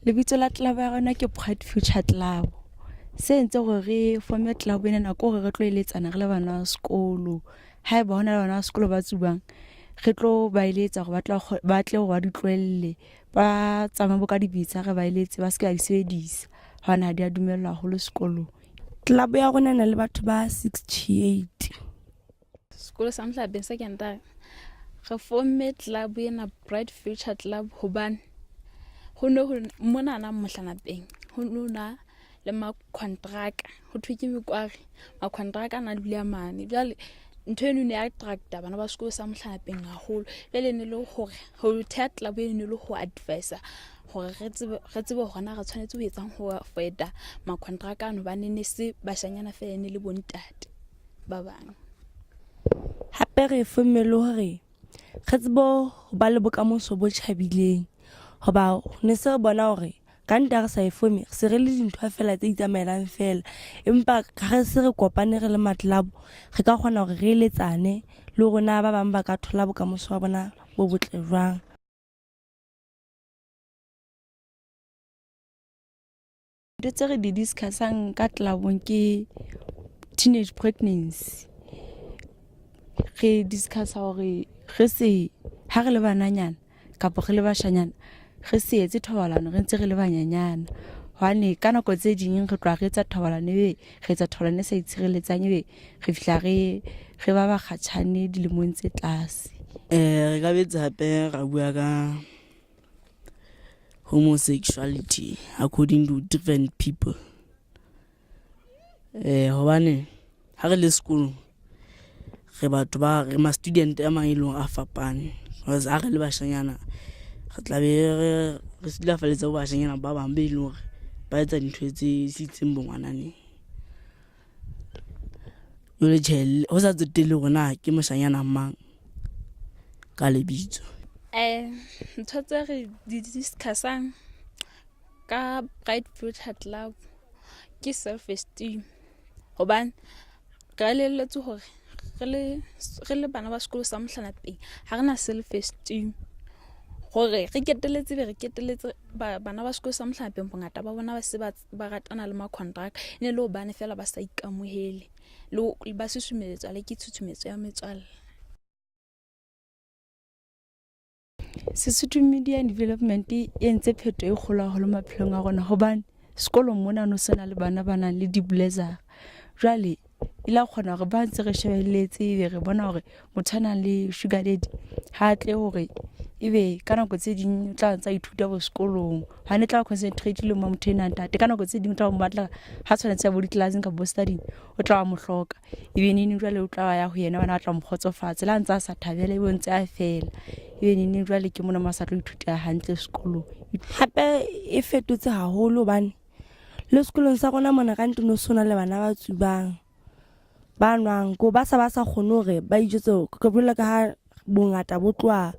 Lebitso la club ya rona ke Bright Future Club. Se entse hore re form-e club ena ke hore re tlo eletsana re le bana ba sekolo. Haeba hona le bana ba sekolo ba tsubang, re tlo ba eletsa hore ba tle hore ba di tlohelle. Ba tsamaye bo ka dibetsa re ba eletse ba se ke ba di sebedisa hobane ha di a dumellwa haholo sekolong. Club ya rona e na le batho ba 68. Sekolo sa Mohlapeng Secondary re fomme club ena Bright Future Club hobane ho ne ho monana Mohlanapeng ho no na le makhontraka ho thwe ke mekwari makhontraka a na dula mane jwale ntho eno ne ya attracta bana ba sekolo sa Mohlanapeng haholo jwale ne le hore ho theha club eno ne le ho advisa hore re tsebe hore na re tshwanetse ho etsang ho avoida makhontraka ano hobane ne se bashanyana fela ne le bontate ba bang. Hape re fomme le hore re tsebe ho ba le bokamoso bo tjhabileng hoba ne se re bona hore ka nnete ha re sa e fome se re le dintho fela tse itsamaelang fela empa ha re se re kopane re le ma-club re ka kgona hore re eletsane le hore na ba bang ba ka thola bokamoso ba bona bo botle jwang. Ntho tse re di discussang ka club-ong ke teenage pregnancy. Re discuss-a hore re se ha re le bananyana kapa re le bashanyana re se etse thobalano re ntse re le banyenyana. Hobane ka nako tse ding re tloha re etsa thobalano ebe re etsa thobalano e sa itshireletsang ebe re fihla re re ba bakgatjhane dilemong tse tlase. Re ka boetse hape ra bua ka homosexuality according to different people. Hobane ha re le sekolong re batho ba re ma student a mang e leng hore a fapane. Cause ha re le bashanyana re tla be re re silafaletse bo bashanyana ba bang be leng hore ba etsa dintho tse sitseng bongwananeng. Jwale tjhe, ho sa tsotelle hore na ke moshanyana mang ka lebitso. Ntho tse re di discussang ka Bright Future Club ke self esteem hobane re elelletswe hore re le bana ba sekolo sa Mohlanapeng ha re na self esteem hore re keteletse be re keteletse bana ba sekolo sa Mohlanapeng bongata ba bona ba se ba ratana le makhontraka e ne le hobane fela ba sa ikamohele le ba susumeletswa le ke tshutshumetso ya metswalle. Sesotho Media and Development e entse pheto e kgolo haholo maphelong a rona hobane sekolong mona no sena le bana ba nang le di-blazer. Jwale e la kgona hore ba ntse re shebelletse ebe re bona hore motho a nang le sugar daddy ha tle hore ebe ka nako tse ding o tla ntsa ithuta bo sekolong. Hobane tla concentrate le mo motho ena ntate ka nako tse ding o tla mo batla ha tshwanetse ya bo di-class-eng kapa bo studying o tla wa mo hloka. Ebe neng jwale o tla ya ho yena bana ba tla mo kgotsofatsa le ha ntse a sa thabela ebe o ntse a fela. Ebe neng jwale ke mona mo a sa tlo ithuta hantle sekolong. Hape e fetotse haholo hobane le sekolong sa rona mona ka nnete no so na le bana ba tsubang ba nwang ko ba sa ba sa kgone hore ba ijwetse ke bolela ka ha bongata bo tloha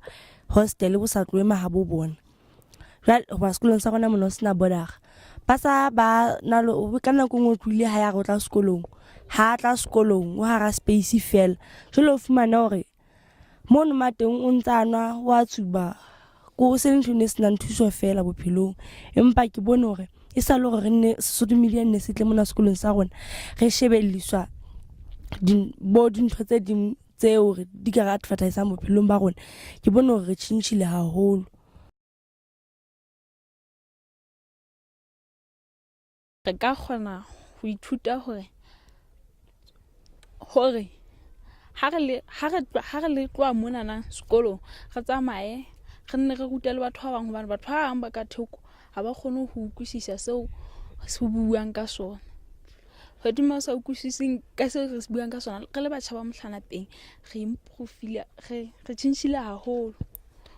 hostel bo sa tlohe mahabo bona. Jwale hoba sekolong sa rona mona ho sena border ba sa ba na le ka nako e nngwe o tlohile hae a re o tla sekolong ha tla sekolong o hara space fela. Jwale o fumane hore mono ma teng o ntsa nwa wa tsuba ko se ntho ne senang thuso fela bophelong. Empa ke bone hore e sa le hore re nne Sesotho Media nne se tle mona sekolong sa rona re shebelliswa bo dintho tse ding tseo re di ka re advertisang bophelong ba rona. Ke bone hore re tjhentjhile haholo. Re ka kgona ho ithuta hore hore ha re le ha re ha re le tloha monana sekolong re tsamaye re nne re rute le batho ba bang hobane batho ba bang ba ka thoko ha ba kgone ho utlwisisa seo se buang ka sona. Hodima o sa utlwisising ka seo re se buang ka sona re le batjha ba Mohlanapeng re improve-ile re tjhentjhile haholo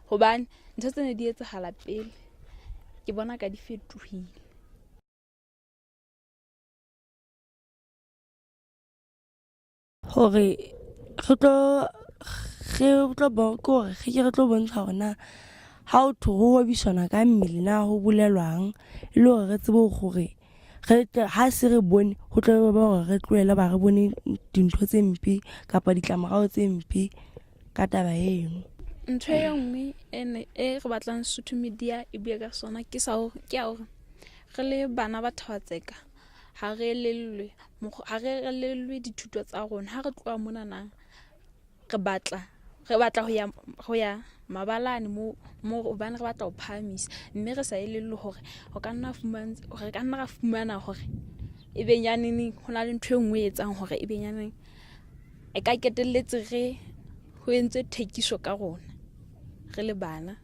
hobane ntho tse ne di etsahala pele ke bona ka di fetohile. Hore re tlo re tlo ke hore re ke re tlo bontsha hore na ha ho thwe ho hwebisana ka mmele na ho bolelwang e le hore re tsebe hore re tle ha se re bone ho tla be ba hore re tlohele ba re bone dintho tse mpe kapa ditlamorao tse mpe ka taba eno. Ntho e nngwe e re batlang Sotho Media e bue ka sona ke sa hore ke ya hore re le bana ba Thaba-Tseka ha re elellwe ha re elellwe dithuto tsa rona. Ha re tloha monana re batla re batla ho ya ho ya mabalane mo mo hobane re batla ho phahamisa, mme re sa elellwe hore ho ka nna re ka nna ra fumana hore e be nyaneng ho na le ntho e nngwe e etsang hore e be nyaneng e ka ketelletse re ho entswe thekiso ka rona re le bana.